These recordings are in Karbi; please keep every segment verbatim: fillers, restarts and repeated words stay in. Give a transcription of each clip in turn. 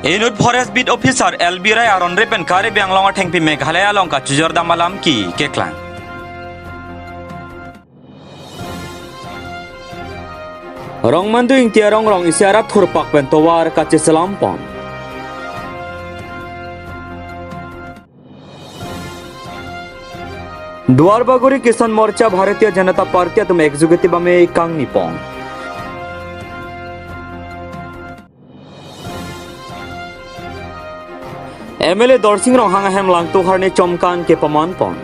Inut Forest Beat Officer L B Rai aron re pen Karbi Anglong athengpi Meghalaya along kachojordam alam ke keklang. Rongmandu Ingti arong rong isi arat thurpak pen tovar kacheselam pon. Duarbagori Kisan Morcha Bharatiya Janata Party atum executive amei kangni pon. M L A Dorsing Ronghang ahem Langtuk Harni chomkan kepaman pon.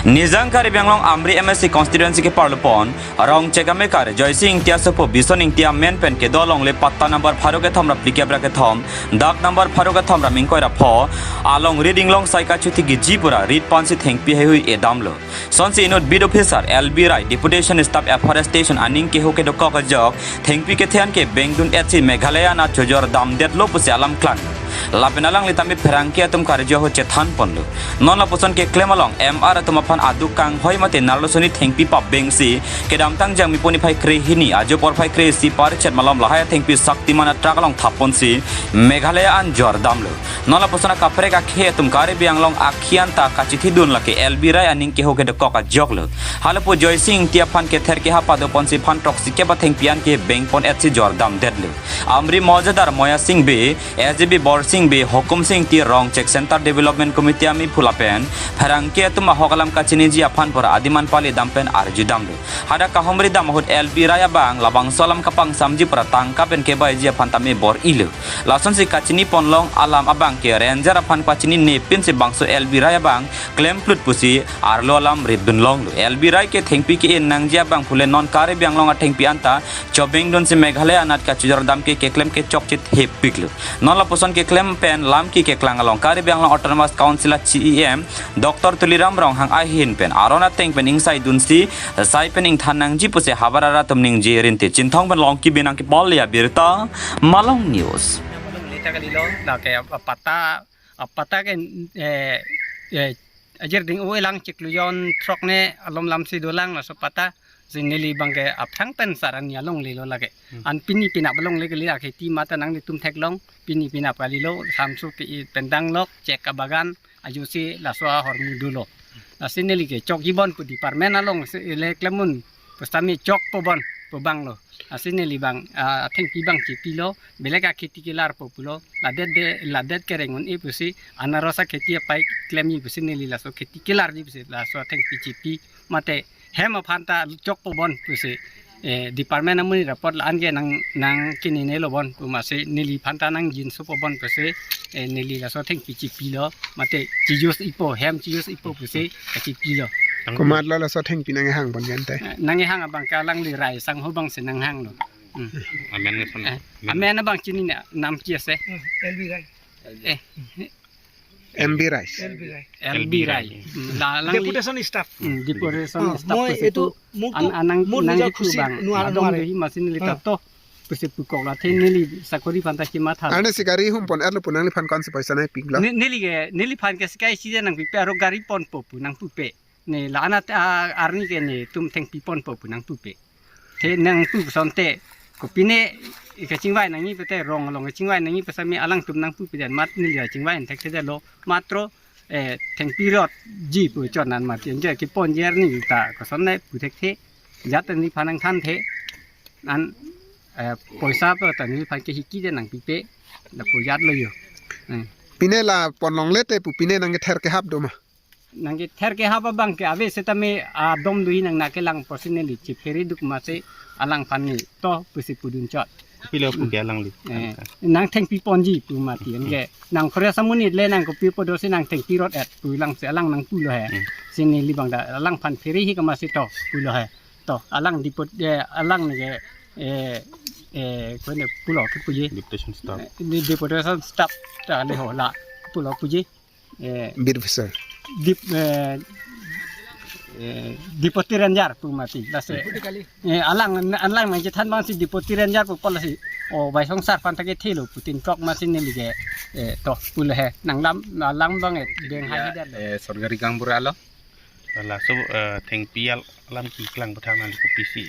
Nijang Karbi Anglong Amri M A C constituency ke parlo pon, Rongchek amekar Joysing Ingti asopo Bison Ingti amen pen kedo alongle patta number pharo kethom ra phlikep ra kethom, dak number pharo kethom ra mingkoi ra pho, along rit inglong sai kachuthi kiji pura rit pansi thengpi heihui edamlo. Sonsi inut beat officer L B Rai, deputation staff afforestation aning keho kedokok ajok, thengpi kethe an ke bengdun etsi Meghalaya anat chojordam detlo pusi alam klang. Lapen alangli tame pherangke atum karju ahut chethan ponlo. Non lapuson keklem along M R atum aphan aduk kanghoi mate narlo soni thengpi pabengsi kedamtang Jangmi poni phai krehini ajo porphai kresi parchet malom lahai athengpi Shaktiman atruck along thap ponsi Meghalaya an jordamlo. Non lapuson akaprek akhei atum Karbi Anglong akhi anta kachithidun lake L B Rai aning keho kedokok ajoklo. Halapu Joysing Ingti aphan kether kehap pado ponsi phan throksi kep athengpi an ke beng pon etsi jordam detlo. Amri Mojadar Moya Sing Bey, S G B Borsing Bey, Hukum Sing Ingti Rongchek Centre Development Committee amei phu lapen pherangke atum ahok alam kachiniji aphan pura adiman pali dam pen arjudamlo. Hadak kahumri dam ahut L B Rai abang labangso alam kapangsamji pura tangka pen kebaiji aphan tame bor-ilo. Lasonsi kachini ponlong alam abang ke ranger aphan pachini nepin si bangso L B Rai abang klemplut pusi arlo alam ritdun longlo. L B Rai ke thengpi ke-en nangji abang pule non Karbi Anglong athengpi anta chobengdunsi Meghalaya anat kachojordam ke keklem kechokche thepiklo. Non lapuson keklem pen lam ke keklang along Karbi Anglong Autonomous Council a C E M Doctor Tuliram Ronghang ahin pen aron ateng pen ingsaidunsi sai pen ingthan nangji pusi havar arat atum ningje rinte. Chinthong pen Longki Binang kepol ya birta Malong News. Lita kalilo, lake apa-, patta, apa-, patta ke, eh, eh, ajir ding u elang chiklujon throk ne alom lamsi dolang laso patta. Si neli abang ke aphrang pen sarani alonglelo lake. Hmm. An pini pinap alongle kali akhei ti mata nanglitum theklong, pini pinap kalilo, samsu ke i pendang lok, chek abagan, ajosi laso ahormu dolo. Lasi neli ke chokji bon pu department along si le klemun, pu sitame chokpo bon pu abanglo. Lasi neli abang, ah, athengpi abang chepilo, belek akhei ti kelarpo pulo, ladet de, ladet kereng un-e pusi, anaros akhei ti apai klemji pusi neli laso akhei ti kelarji pusi, laso athengpi chepi, mate hem aphan ta chokpo bon pusi, eh, department amonit apot la-an ke nang, nangkinine lo bon pu masi neli aphan ta nangjinsopo bon pusi, eh, neli laso athengpi chepilo, mate chi-use-ipo, hem chi-use-ipo pusi, eh, chepilo. Komatlo laso athengpi nangkehang pon ke ante? Eh, nangkehang abang ke alangli Rai sangho abangsi nanghanglo. Hmm. Amen ke son. Eh, amen. Amen abang chinine, nam ki ase? Hmm, L B Rai. Eh, M B Rai. L B Rai. L B Rai. Hmm, la, alangli deputation staff. Hmm, deputation, oh, staff moi pusi itu tu muktu an, anang, mur nang nija itu khusi bang. Nuar, adong nuar. Dehi masi neli, ah, ta to pusi pukok la the neli sakori aphan ta kematha. Ane si gari hum pon-etlo pu nangliphan konsi poisa nangpiklo? Ne-, neli ke, neliphan ke sika isi je nangpipe, aro gari ponpo pu nangpupe. Ne la-an at-, a, arni ke netum thengpi ponpo pu nangpupe. The nangpu asonte, kopine kachingvai nangji pute, rong along kachingvai nangji pu sitame alangtum nangpupe den mat neli chingvai thekthedetlo, matro, eh, thengpi rotji pu chot an mat, anke kepon jer ni ta kosonne pu thekthe, jat neliphan nangthanthe, an, eh, poisa pu ta neliphan ke hiki den nangpipe, lapu jatlo jo. Eh. Pine la ponlongle te pu pine nangkether kehap do ma? Nangkether kehap abang ke ave setame adom dohi nang nangkelang personally chephere duk masi alangphan ni to pusi pudun chot. Pilo pu ke alangli. Eh, nangthengpi ponji pu mati anke. Nang Forest amonit le nang kopi podo si nangthengpi rot-et pu lang si alang nangpulo he. Hmm. Si neli abang ta alangphan phere hi kemasi to pulo he. To alang depot, eh, alang neke, eh, eh, kone pulo ke puji. Deputation staff. Eh, di deputation staff ta le ho la pulo puji. Eh, beat officer. Dip-, eh, eh, Deputy Ranger pu mati, lasi. Deputy kali. Eh, alang, alang nangchethan abang si Deputy Ranger pu pala si. O, Baisong sar aphan ta kethelo pu tin kok masi neli ke. Eh, to, pulo he. Nang lam, nang lam abang eh, beng hai. Ya, hai dan. Eh, sorkari gaonbura lo. Laso, eh, thengpi al-, alam keklang aphuthak nangli kopisi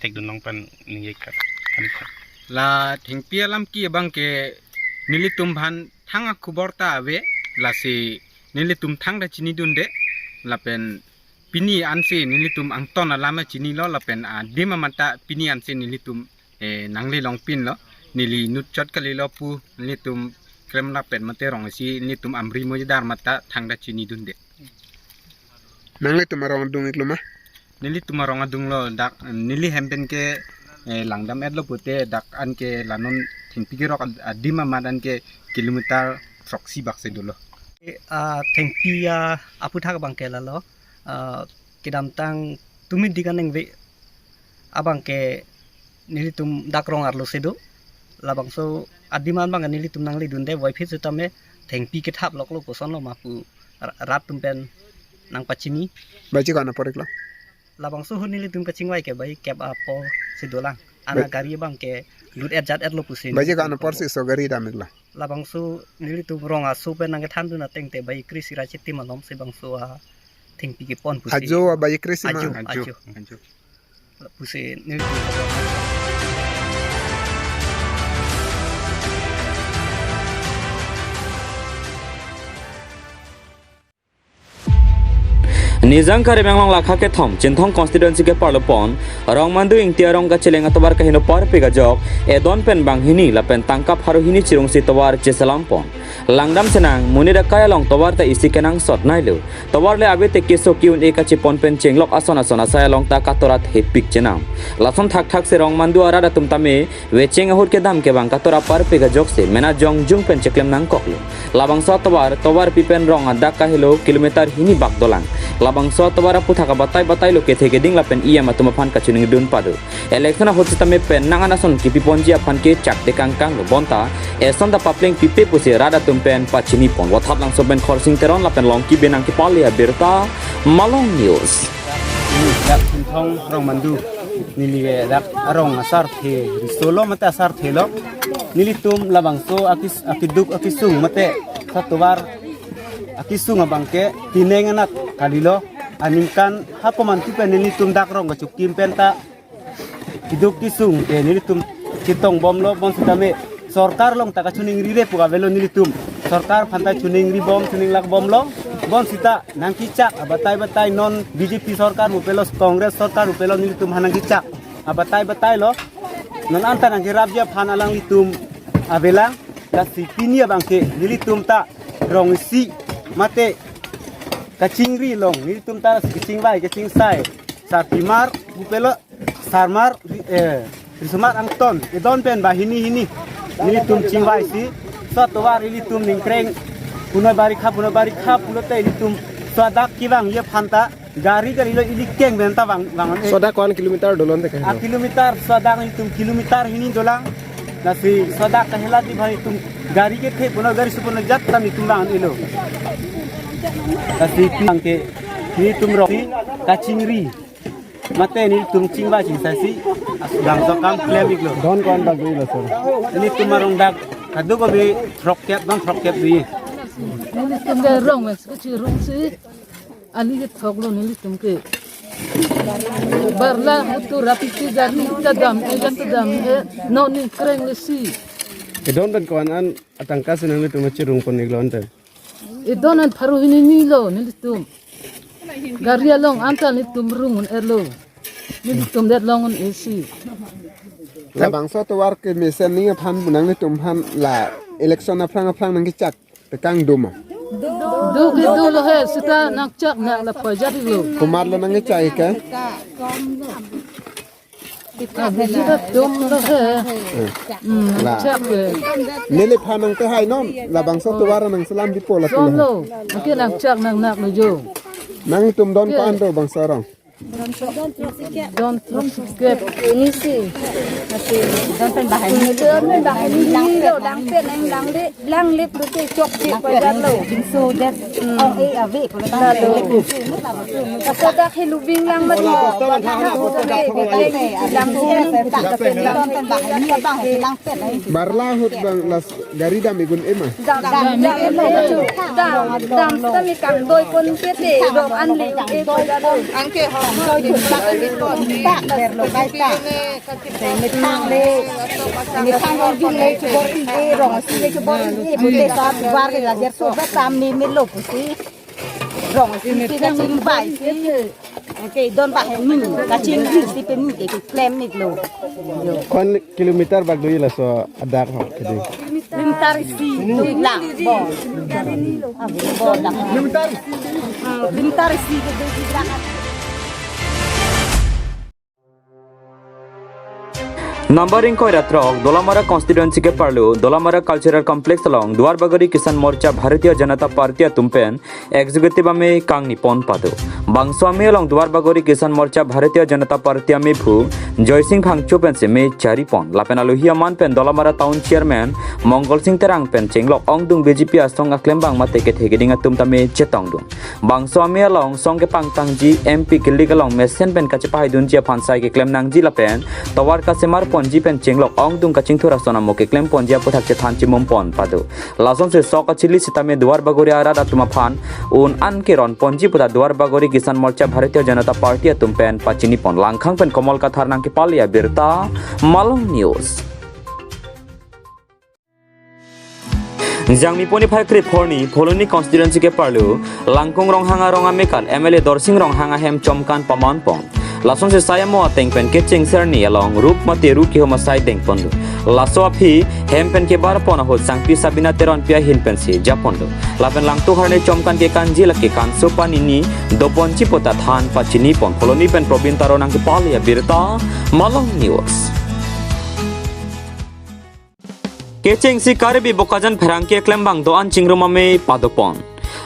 thekdun long pen ningje kar. Kan kar. La thengpi alam ke abang ke nelitum aphan thang akhubor ta ave, lasi nelitum thangta chinidunde, lapen pini ansi nelitum angton alam chinilo, lapen adim amat ta pini ansi nelitum, eh, nangle longpinlo, neli inut chot kalilo pu nelitum krem lapen mate rong isi nelitum amri mojadar amat ta thangta chinidunde. Nanglitum arong adung iklo ma? Nelitum arong adunglo, dak neli hem pen ke, eh, langdam-etlo pute dak an ke la non thengpi kerok ad-, adim amat an ke kilometer throksi bak si dolo. Ah, thengpi, ah, aputhak abang ke lalo, ah, kedamtang tumit dik aningve abang ke nelitum dak rong arlo si do. Labangso adim an abang ke nelitum nangledunde, voiphit sitame thengpi kethap loklo, kosonlo ma pu ra-, rat atum pen nangpachini. Baji ko-an apor iklo? Labangso ahut nelitum kachingvai ke bai kep apor si dolang. Ana Bai- gari abang ke lut-et jat-etlo pusi. Baji ko-an apor si so gari dam iklo? Labangso nelitum rong aso pen nangkethandun ateng te bai kre-isi ra chitim malom si bangso athengpi kepon pusi. Ajo a bai kre-isi ma? Ajo, ajo. Ajo. Ajo. Pusi nelitum. Nijang Karbi Anglong lakha kethom, Chinthong constituency keparlo pon, Rongmandu Ingti arong kacheleng atovar kaheno parpik ajok, edon pen banghini lapen tangka pharo hini chirungsi tovar cheselam pon. Langdam senang, monit akai along tovar ta isi kenangsot nailo. Tovar le ave te keso ki-un-e kachepon pen chenglok ason ason asai along ta katora thepik chenam. Lason thakthak si Rongmandu arat atum tame, vecheng ahut kedam kevang katora parpik ajoksi mena jongjung pen cheklem nangkoklo. Labangso atovar, tovarpi pen rong adak kahelo kilometer hini bak dolang. Labangso atovar aputhak abatai batailo kethe keding lapen E M atum aphan kachiningdun pado. Election ahut sitame pen nang anason kipiponji aphan ke chak tekang kanglo bonta, eson ta papleng pipe pusi rat atum pen pachini pon. Vothatlangso pen Khorsing Teron lapen Longki Benang kepale abirta, Malong News. Dak Chinthong Rongmandu. Neli ke dak arong asarthe risolo mate asarthelo. Nelitum labangso akis-, akeduk akesung mate so atovar akesung abang ke tineng anat kalilo. Aningkan hapomantu pen nelitum dak rong kachokim pen ta keduk kesung ke nelitum chetong bomlo, bonsitame sorkar along ta kachiningrire pu avelo nelitum. Sorkar aphan ta chiningribom, chininglakbomlo, bonsita nangkechak abatai batai, non B J P sorkar pu pelo, Congress sorkar pu pelo, nelitum aphan nangkechak abatai batailo. Non anta nangkerapji aphan alanglitum avelang, lasi pini abang ke nelitum ta rong isi mate kachingri along nelitum ta kachingvai kachingsai sarpimar pu pelo, sarmar, eh, risomar angton, edon pen banghini hini nelitum chingvaisi, so atovar ilitum ningkreng, punoi barikha, punoi barikha pulote ilitum so adak kevangji aphan ta gari gari lo ili keng pen ta vang, vang. So adak ko-an kilometer dolonte ke? A kilometer, so adak ilitum kilometer hini dolang. Lasi so adak kahela di bhai tum gari kethe puno gari supuno jat tam itum vang ilo. Lasi pini abang ke nelitum rong isi kachingri mate nelitum chingvai chingsaisi bangso akam klem iklo. Don ko-an bak doilo sir? Nelitum arong dak kadokave throkkep, don throkkep do. Nelitum ke rong mes kachirungsi ali kethoklo nelitum ke. Barla ahut tu rapipi gari ta dam-e, jat ta dam-e, non ningkreng lesi. Edon pen ko-an an atangka si nanglitum chirung pon iklo ante? Edon an pharo hini nilo nelitum. Gari along anta nelitum rung un-elo. Nelitum det long un-esi. Labangso atovar kemesen ning aphan pu nanglitum aphan la election aphrang aphrang nangkechak tekang do ma? Do ke dolo he, seta nangchak nang la pajat iklo. Komatlo nangkechak ik ke? Abisi ta dolo he. Hmm, la nangchak ke. Neliphan nangtehai non, labangso atovar nangselam pipo la. Dolo, ke nangchak nang naklo jo. Nanglitum don ko-an do bangso arong? Don throkkep. Ini si. Masih don pen banghini. Don pen banghini lo, dang pen nang dang le, lang lip lo ke chokche pajatlo. Bingso det. Hmm. Ong e ave ko la. Asa dak hi lubing lang mati. Lang si. Don pen banghini abang lang. Barla ahut bang las gari dam-ik un-e ma? Dam, dam, dam, dam, dam, dam, kangdoi pon ke te, dong an le, eh, ko ja dong. Anke ho, Soi thun tak, tak, berlo kai tak. Methang le, methang arjun le chubor-i, rong si le chubor-i, pute sa tubar ke lajer so ba tam ni melo pusi. Rong si si kachingbai si. Oke, don ba ni, kachingri si pen ni ke klem ni lo. Yo. Kon kilometer bak do laso adak ho kedi. Kilometer isi, dui lang, bo. Ah, bo lang. Kilometer isi. Ah, kilometer isi, dui lang. Number ingkoi ra throk, Dolamara constituency ke-arlo, Dolamara Cultural Complex along, Duar Bagori Kisan Morcha Bharatiya Janata Party atum pen, Executive amei kangni pon pado. Bangso amei along Duar Bagori Kisan Morcha Bharatiya Janata Party amei aphu, Joysing Phangcho pensi mei chari pon. Lapen alohi aman pen Dolamara Town Chairman, Mongol Sing Terang pen chenglok ongdung B J P asong aklembang mate kethe keding atum tame chetongdun. Bangso amei along song kepangtangji M P kilik along mesen pen kachepahaidunji aphan sai keklem nangji lapen tovar kasemar ponji pen chenglok ongdung kachingthur ason amo keklem ponji aputhak chethan chimum pon pado. Lasonsi sok achili sitame Duar Bagori arat atum aphan un an keron ponji puta Duar Bagori Kisan Morcha Bharatiya Janata Party atum pen pachini pon. Langkhang pen Komol Kathar nangkepale abirta, Malong News. Jangmi poni phai krip horni, Phuloni constituency ke-arlo, Langkung Ronghang arong amekar, M L A Dorsing Ronghang ahem chomkan paman pon. Lasonsi sai amo ateng pen kecheng serni along rup mate ru kihom asai deng ponlo. Laso aphi hem pen kebar pon ahut sangpi Sabina Teronpi ahin pensi ja ponlo. Lapen Langtu Harne chomkan kekanji lake kanso panini do ponji puta than pachini pon. Phuloni pen Probin Taro nangkepale abirta, Malong News. Kechengsi Karbi Bokajan pherangke klembang do-an chingrum amei pado pon.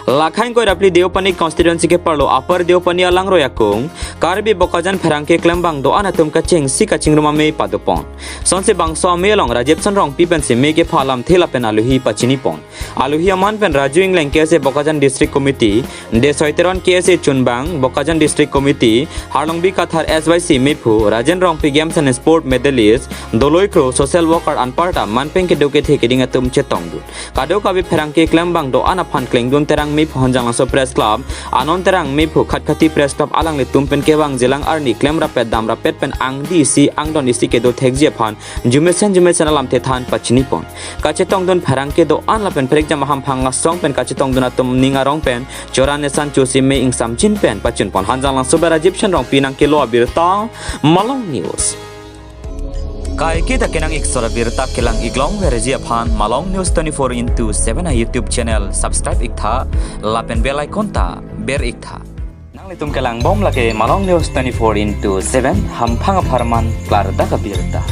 Lakhain koi ra phli Deopani constituency ke-arlo Upper Deopani alangroi akung, Karbi Bokajan pherangke klembang do-an atum kechengsi kachingrum amei pado pon. Sonsi bangso amei along Rajib Son Rongpi pensi mei kepha alamthe lapen alohi pachini pon. Alohi aman pen Raju Engleng K S A Bokajan District Committee, Desoi Teron K S A Chunbang, Bokajan District Committee, Harlongbi Kathar S Y C mephu, Rajen Rongpi Games and Sport Medalist, Doloi Kro, social worker anparta man pen kedo kethe keding atum chetongdun. Kadokave pherangke klembang do-an aphan klengdun Terang mephu Honjanglangso Press Club, Anon Terang mephu Khatkhati Press Club alanglitum pen kevangjilang arni klem rapet dam rapet pen angdi isi angdon isi kedo thekji aphan jumesen jumesen alamthe than pachini pon. Kachetongdun pherangke do-an lapen prekjam ahamphang asong pen kachetongdun atum ning arong pen choran nesan chosi mei ingsamjin pen pachun pon. Honjanglangso pen Rajib Son Rongpi nangkelo abirta, Malong News. Kaiketa kenang-ik sora birta kelang-ik longverji aphan Malong News twenty-four into seven a YouTube channel subscribe iktha lapen bell icon ta ber iktha. Nanglitum kelangbom lake Malong News twenty-four into seven, hamphang apharman klardak abirta.